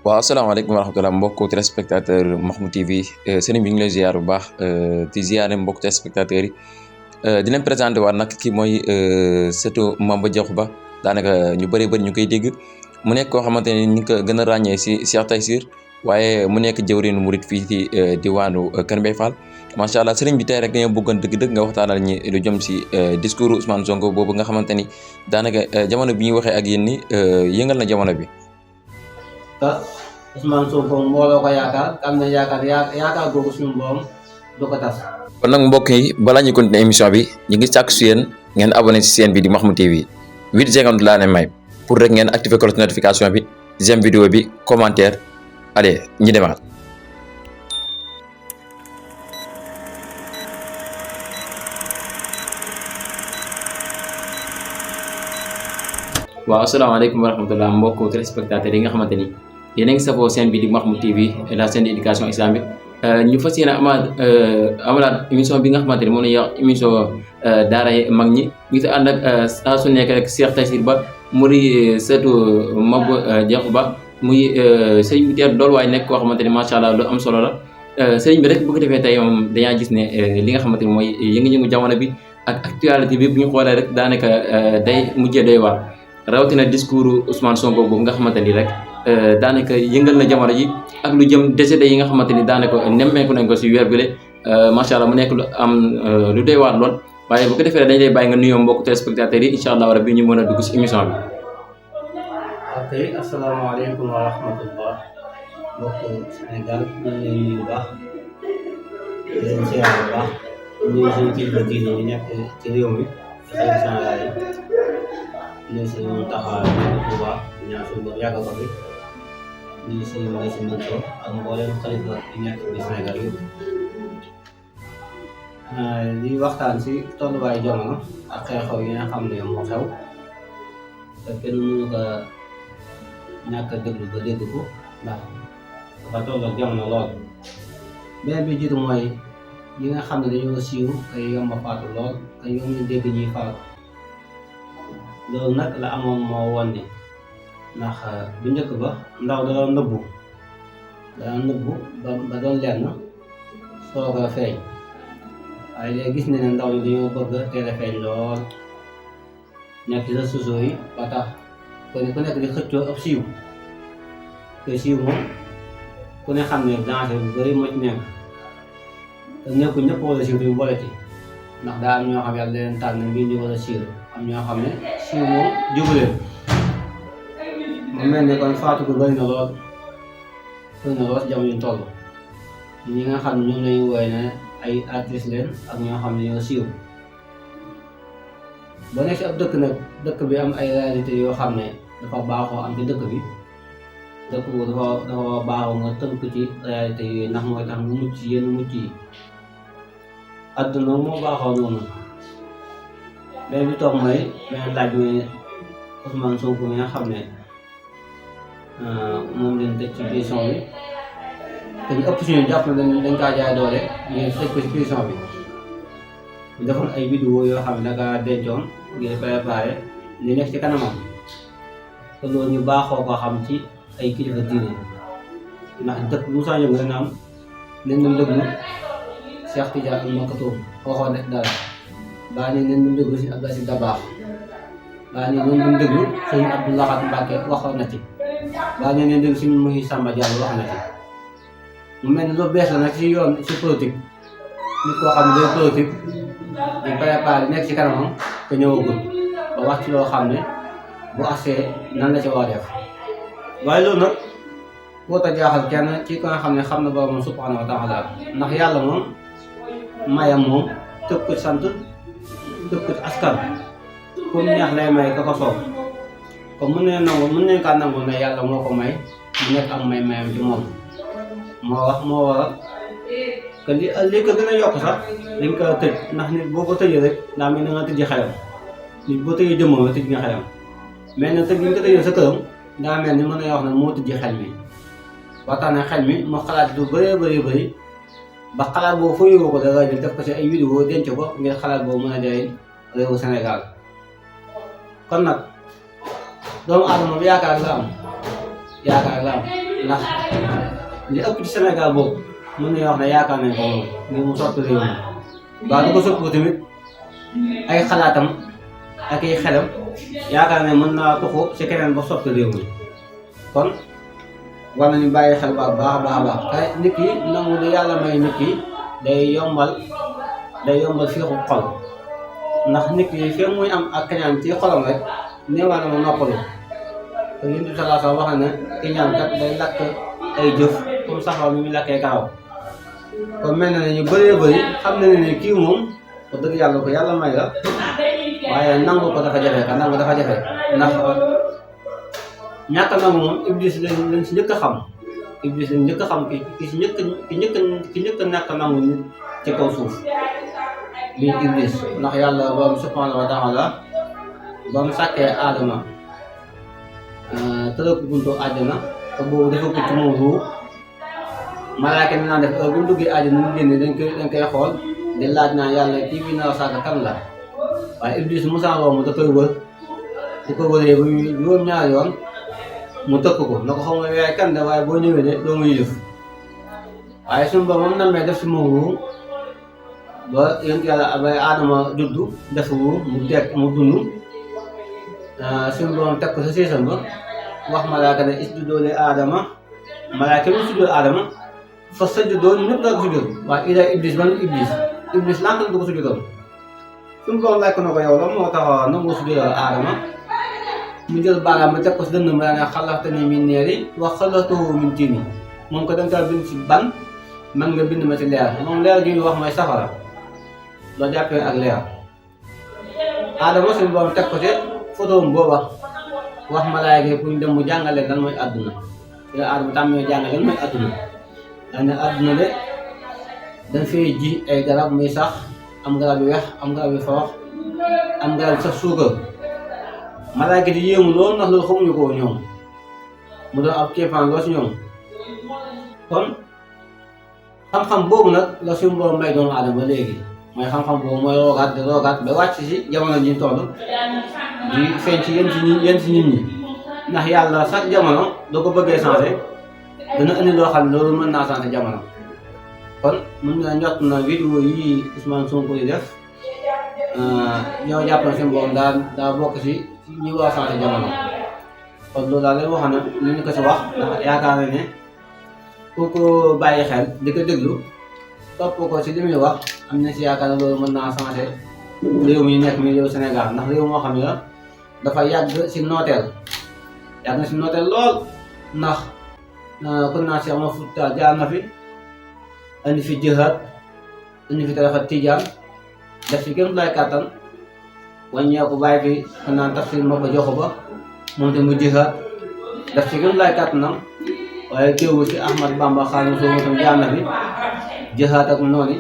waaw asalaamaaleykum wa rahmatulah mbokku téléspectateur Mahmoud TV sëriñ bi ngi lay ziar bu baax di ziare mbokku téléspectateurs yi di leen présenté waat nag kii mooy surtout Maba Diakhou Ba daanaka ñu bëree bëri ñu koy dégg mu nekk koo xamante ne ñu ko gën a ràññee si Cheikh Tayssir waaye mu nekk jëwriñu murit fii ci diwaanu Kër Mbaye Fall macha allah sëriñ bi tey rek dañoo bëggoon dëgg-dëgg nga waxtaanal ñi lu jëm si discours Ousmane Sonko boobu nga xamante ni daanaka jamono bi ñu waxee ak yéen ni yëngal na jamono bi. Ousmane Sonko mbooloo ko yaakaar am na yaakaar googu suñu borom du ko tas. kon nag mbokk yi balaa ñu continuer émission bi ñu ngi sàkk si yéen ngeen abonné si chaîne bi di Mahmoud TV 8 secondes laa leen may pour rek ngeen activer cloche notification bi j'aime vidéo bi commentaire allez ñu demaat. waaw asalaamaaleykum wa rahmatulah mbokk téléspectateurs yi nga xamante ni yéen a ngi safoo chaîne bi di Mahmoud TV la chaîne d'éducation islamique ñu fas yéene amalaat émission bi nga xamante ni moom la ñuy wax émission daara mag ñi ñu ngi ànd ak saa su nekk rek Cheikh Tayssir Ba muri surtout Maba Diakhou Ba muy sëriñ bi teer dool waaye nekk koo xamante ni macha allah lu am solo la sëriñ bi rek bu ko defee tey moom dañaa gis ne li nga xamante ni mooy yëngu-yëngu jamono bi ak actualité bi bu ñu xoolee rek daanaka day mujjee doy waar rawatina discours Ousmane Sonko boobu nga xamante ni rek daanaka yëngal na jamono ji ak lu jëm décédé yi nga xamante ni daanaka nemmeeku nañ ko si weer bile macha allah mu nekk lu am lu doy waar lool waaye bu ko defee dañ lay bàyyi nga nuyoo mbokku téléspectateurs yi incha allah rabbi ñu mën a dugg si émission bi. ok asalaamaaleykum wa rahmatullah mbokku Sénégal ñu ngi leen nuyu bu baax di leen ziar bu baax ñu ngi suñu kilifa diine yi nekk ci réew mi xalifa général yi ñu suñu taxawaay bu Tuuba ñaan suñu bopp yàggal ko fi ñu suñu may si Mansour ak mboolem xalifa yi nekk ci Sénégal yëpp di waxtaan si tolluwaayu jamono ak xew-xew yi nga xam ne moo xew te kenn mënu ko ñàkk a déglu ba dégg ko ndax dafa toll ak jamono lool beneen bi jiitu mooy yi nga xam ne dañoo siiw ay yomb a faatu lool ay yomb ñu dégg ñuy faatu loolu nag la amoon moo woon ni ndax bu njëkk ba ndaw da doon nëbbu ba doon lenn soog a feeñ waaye léegi gis nañ ne ndaw ñi dañoo bëgg teel a feeñ lool nekk ci réseaux sociaux yi ba tax ku nekk di xëccoo ab siiw te siiw moom ku ne xam ne danger bu bëri moo ci nekk te nekkul ñëpp wala siiw duñu boole ci ndax daa am ñoo xam yàlla leen tànn ngir ñu war a siiw am ñoo xam ne siiw moom jubuleen mu mel ne kon faatu ko bëri na lool jamono ñu toll ñi nga xam ne ñoom lañu woy ne ay artistes leen ak ñoo xam ne ñoo siiw boo nekk si ab dëkk nag dëkk bi am ay réalité yoo xam ne dafa baaxoo am ci dëkk bi dëkk bu dafa baaxoo nga tënk ci réalité yooyu ndax mooy tax nga mucc yenn mucc yi adduna moo baaxoo noonu benn bi toog mooy benn laaj bi Ousmane Sonko mi nga xam ne moom leen tëj ci prison bi te ñu ëpp suñu jàpp ne dañ kaa jaay doole ñu tëj ko ci prison bi ñu defoon ay vidéo yoo xam ne danga dencoon ngir préparé li nekk ci kanamam te loolu ñu baaxoo ko xam ci ay kilifa diine ndax dëkk bu saa yëngu dana am leen doon déglu Cheikh Tidiane Al Maktoum waxoon def dara baa nii leen doon déglu si Abdou Aziz Dabakh baa nii leen doon déglu sëñ Abdou Lahad Mbacké waxoon na ci baa nii leen déglu si Mouhi Samba Diallo wax na ci mu mel ni lu bees la nag ci yoon ci politique nit koo xam ne day politique di préparé nekk ci kanamam te ñëwagul ba wax ci loo xam ne bu agsee nan la ci war a def waaye loolu nag boo ta jaaxal kenn ci ka nga xam ne xam na borom subhanahu wa taala ndax yàlla moom mayam moom tëb ko sant tëb ko askan comme neex lay may ka ko soob comme mën nañ kaa nangu ne yàlla moo ko may mu nekk am mayam ci moom moo waral que li ko gën a yokk sax dañ ko tëj ndax nit boo ko tëjee rek daa mel ni nga tëjee xelam nit boo tëjee jëmmam rek tëj nga xelam mais nag tëj bi nga ko tëjee sa këram daa mel ni mën na wax ne moo tëjee xel mi waxtaan ne xel mi moo xalaat lu bëri ba xalaat boobu foo yóbbu ko dara jël def ko ci ay vidéo denc ko ngir xalaat boobu mën a jëriñ réewu Sénégal kon nag doomu aadama bi yaakaar la am ndax li ëpp ci Sénégal boobu mën nañu wax ne yaakaar nañ ko moom ngir mu soppi réew mi waaye du ko soppi tamit ay xalaatam ak ay xelam yaakaar ne mën naa tuxu ci keneen ba soppi réew mi kon war nañu bàyyi xel baax a baax te nit ki nangu li yàlla may nit ki day yombal féexu xol ndax nit ki fee muy am ak kañaan ci xolam rek néewaa na mu noppalu te Yonent bi sallallahu alayhi wa sallam wax na ne kañaan kat day lakk ay jëf comme saxaw mi muy lakkee karaw kon mel na ne ñu bëree bëri xam na ne kii moom wax dëgg yàlla ko yàlla may la waaye nangu ko dafa jafe nangu dafa jafe ndax ñàkk nangu moom iblis lañ si njëkk a xam iblis lañ njëkk a xam ki njëkk a ñàkk nangu nit ci kaw suuf lii iblis ndax yàlla borom subhanahu wa taala ba mu sàkkee aadama tëral ko buntu àjjana te boobu dafa ko ci moom ruu malaaka mi naan def heure bu ñu duggee àjjana mu génne dañ koy xool di laaj naa yàlla kii bi nar a sàkk kan la waaye iblis musaa romb da koy wër di ko wëree ba juróom-ñaari yoon mu tëkk ko na ko xam nga yaay kan de waaye boo ñëwee de doo muy yëf waaye suñu ba moom namee def si moom ruu ba yéen yàlla ba aadama juddu def ruu mu dund suñu borom teg ko sa séesam ba wax malaaka ne isjudoo li aadama malaaka mi sujjóot aadama fa sajudoo ñu ñëpp daa ko sujjóot waaye ila iblis ba iblis lànk na du ko sujjóotal suñu borom laaj ko na ko yow la moo tax nangu sujjóotal aadama mu jël baaraam ba teg ko si dënn ma ne xalaxtani min naari wa xalaxtahu min tiini moom ko danga bind si ban man nga bind ma ci leer moom leer gi ñu wax mooy safara loo jàppee ak leer aadama suñu borom teg ko ci photom booba wax malaayka yi pour ñu dem mu jàngale lan mooy àdduna ci la aadama tàmmee jàngale lan mooy àdduna daa ne àdduna de dañ fay ji ay garab muy sax am garab yu weex am garab yu forox am garab yu sax suukar malaayka di yéemu loolu ndax loolu xamuñu ko ñoom mu doon ab kéefaan loo si ñoom kon xam-xam boobu nag la suñu borom may doomu aadama ba léegi mooy xam-xam boobu mooy roogaat di roogaat ba wàcc si jamono ji ñu toll di feeñ ci yéen si nit ñi ndax yàlla sax jamono doo ko bëggee changé dana indi loo xam ne loolu mën naa changé jamono kon mën na njort na vidéo yi Ousmane Sonko di def ñoo jàpp na suñu borom daa bokk si ñi war a changé jamono kon loolu daal lay wax na li ñu ko si wax ndax yaakaar na ne ku ko bàyyi xel di ko déglu topp ko si li muy wax am na si yaakaar ne loolu mën naa changé réew mi nekk mi réew Sénégal ndax réew moo xam ne la dafa yàgg si nooteel lool ndax kon naa si ama Fuuta jaar na fi indi fi jihaad indi fi tarixa tijaan def fi gën lay kàttan wàññeeku bàyyi fi kon naan tafsir ma ba joxu ba moom te mu jihaad def fi gën lay kàttanam waaye teewul si Ahmad Bamba Xaadimu Rasuul moom tam jaar na fi jihaad ak noonu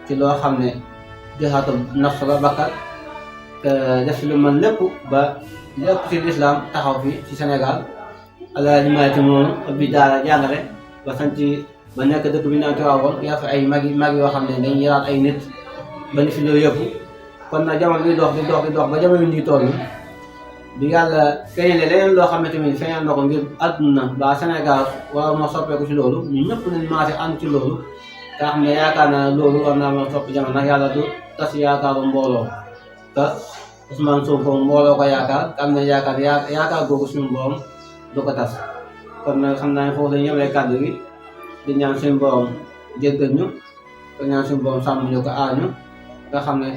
ci loo xam ne jihaadu nafs la bakkat def si lu man lépp ba lépp si lislaam taxaw fi ci Sénégal ala limaati noonu bi daara jàngale ba sant ba nekk dëkk bi naan Tiwaawoon yaa fi ay mag yoo xam ne dañuy yaraat ay nit ba ni fi loolu yëpp kon nag jamono di dox ba jamono ñuy toll bi yàlla feeñale leneen loo xam ne tamit feeñal na ko ngir àdduna ba Sénégal war moo soppeeku ci loolu ñu ñëpp nañ maase ànd ci loolu nga xam ne yaakaar naa loolu war naa ma soppi jamono nag yàlla du tas yaakaaru mbooloo te Ousmane Sonko mbooloo ko yaakaar am na yaakaar googu suñu borom du ko tas kon nag xam naa ne foofu lañu yemee kàddu gi di ñaan suñu borom jéggal ñu di ñaan suñu borom sàmm ñu ko aar ñu nga xam ne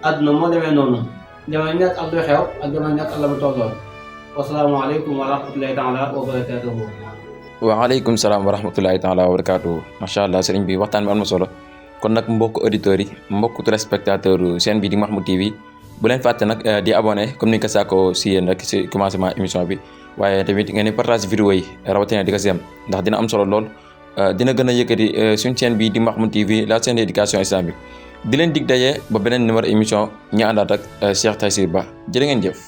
àdduna moo demee noonu jamono nekk ak du xew ak jamono nekk ak la mu tolloon wasalaamaaleykum wa rahmatulahi taala wa barakatuhu. waaleykum salaam wa rahmatulahi taala wa barakatuhu macha allah sëriñ bi waxtaan bi am na solo kon nag mbokk auditeurs yi mbokk téléspectateur chaîne bi di Mahmoud TV bu leen fàtte nag di abonné comme ni nga ko saakoo si yéen rek si commencement émission bi waaye tamit ngeen di partage vidéo yi rawatina di ko si am ndax dina am solo lool dina gën a yëkkati suñu chaîne bi di Mahmoud TV la chaîne d'éducation islamique di leen dig daje ba beneen numéro émission ñu àndaat ak Cheikh Tayssir Ba jërë ngeen jëf.